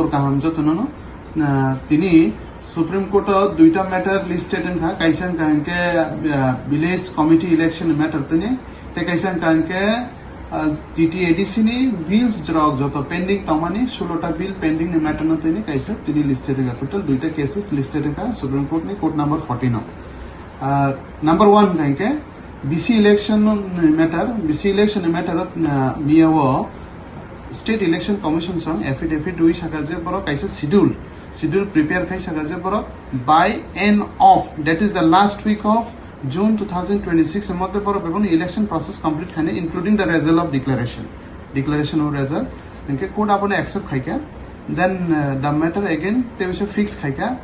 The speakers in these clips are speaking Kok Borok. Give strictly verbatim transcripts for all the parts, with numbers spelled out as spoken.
Kaham jotono no, ah, tini Supreme Court o duita matter listed wngkha, kaisa wngkha hwnkhe, ah, village committee election matter tini, tei kaisa wngkha hwnkhe, ah, T T A D C ni bills rok joto pending tongmani, sulota bill pending ni matter no tini kaisa tini listed wngkha, total duita cases listed wngkha Supreme Court ni court number fourteen o. Ah, number one hwnkha hwnkhe B C election ni matter, B C election ni matter o, ah, miya o State Election Commission song affidavit rwi saka je borok kaisa schedule, schedule prepare khai saka je borok by end of, that is the last week of June two thousand twenty-six ni mote borok beboni election process complete khaina, including the result of declaration, declaration of result, hwnkhe court abono accept khaikha, then, uh, the matter again tebisa fix khaikha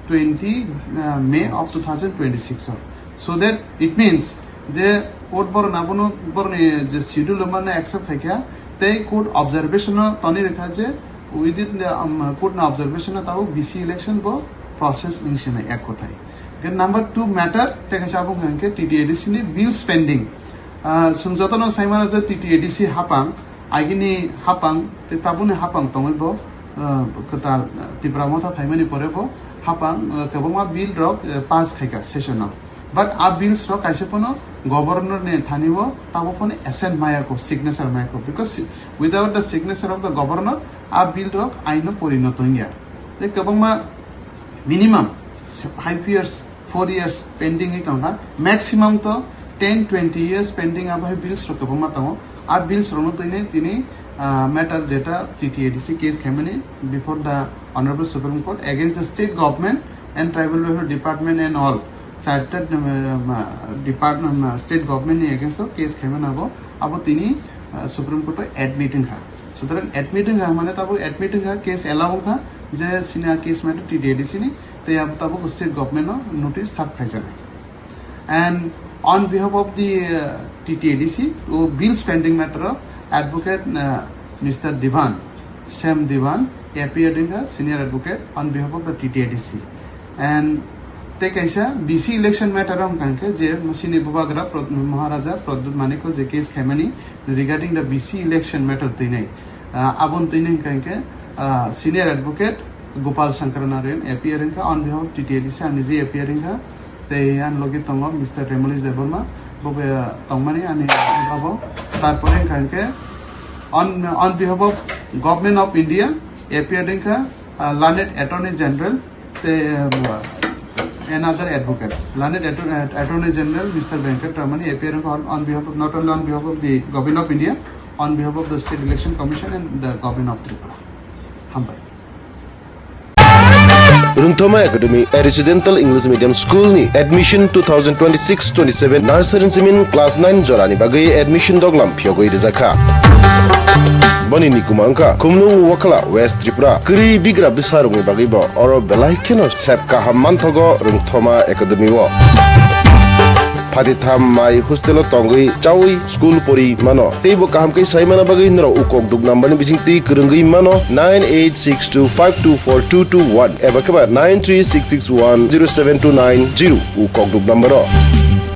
twenty, uh, May of two thousand twenty-six o. So that it means je court borok abono borokni je schedule mano accept khaikha, tei court observation o toni rikha je within the, um, court ni observation o tabuk B C election bo process wngsinai ek kothai. Then number two matter, tei kaisa abo hwnkha hwnkhe T T A D C ni bills pending. Ah, chwng jotono saimano je T T A D C hapang, agini hapang, tei tabukni hapang tongwi bo, ah, kwtal, ah, Tipra Motha phaimani pore bo hapang, ah, kwbangma bill rok, eh, pass khaikha session o. But a bills rok kaisa phano governor ni thani o tabuk phano assent maya kho, signature maya kho, because si-, without the signature of the governor, a bill rok aino porinoto wngya. Tei kwbangma minimum five years, four years pending wi tongkha, maximum to ten twenty years pending abo hai bills rok kwbangma tongo. A bills rokno tini, tini, ah, matter jeta T T A D C case khaimani before the Honorable Supreme Court against the state government and tribal welfare department and all chartered, um, uh, department, uh, state government ni against o case khaimani abo, abo tini, uh, Supreme Court o admit wngkha. Sutrang admit wngkha mane tabuk admit wngkha, case allow wngkha, je sini a case matter T T A D C ni, tei abo tabuk state government no notice serve khaijaknai. And on behalf of the, uh, T T A D C, o bills pending matter o advocate, uh, Mister Divan, Sam Divan, appeared wngkha senior advocate on behalf of the T T A D C. And tei kaisa B C election matter o wngkha hwnkhe je sini bubagra Prod-, Maharaja Pradyut Manik o je case khaimani regarding the B C election matter twinai, ah, aboni twinai hwnkha hwnkhe, ah, senior advocate Gopal Shankar Narayan appear wngkha on behalf of T T A D C, ani je appear wngkha, tei ani logi tongo Mister Remolish Debbarma, bo be, ah, tongmani ani abo. Tarpore hwnkha hwnkhe on, on behalf of Government of India appear wngkha, ah, learned Attorney General, tei, uh, another advocates, learned Attor-, uh, Attorney General Mister Venkat Ramani appearing on, on behalf of, not only on behalf of the Government of India, on behalf of the State Election Commission and the Government of Tripura. Hambai. Rungthoma Academy, a residential English medium school ni admission two thousand twenty-six twenty-seven nursery simin class nine jorani bagwi admission doglam phiyogwi rijakha. Boni ni kuma wngkha Khumlung Wakhala, West Tripura. Kwrwi bigra bwsarokni bagwi bo oro belai kheno sep kaham manthogo Rungthoma Academy o. Phatitham mai hostel o tongwi chawi school pori mano. Teibo kaham khe sai mana bagwi norok ukok duk number ni bising twi kwrwngwi mano nine eight six two five two four two two one eba khe ba nine three six six one zero seven two nine zero ukok duk number o.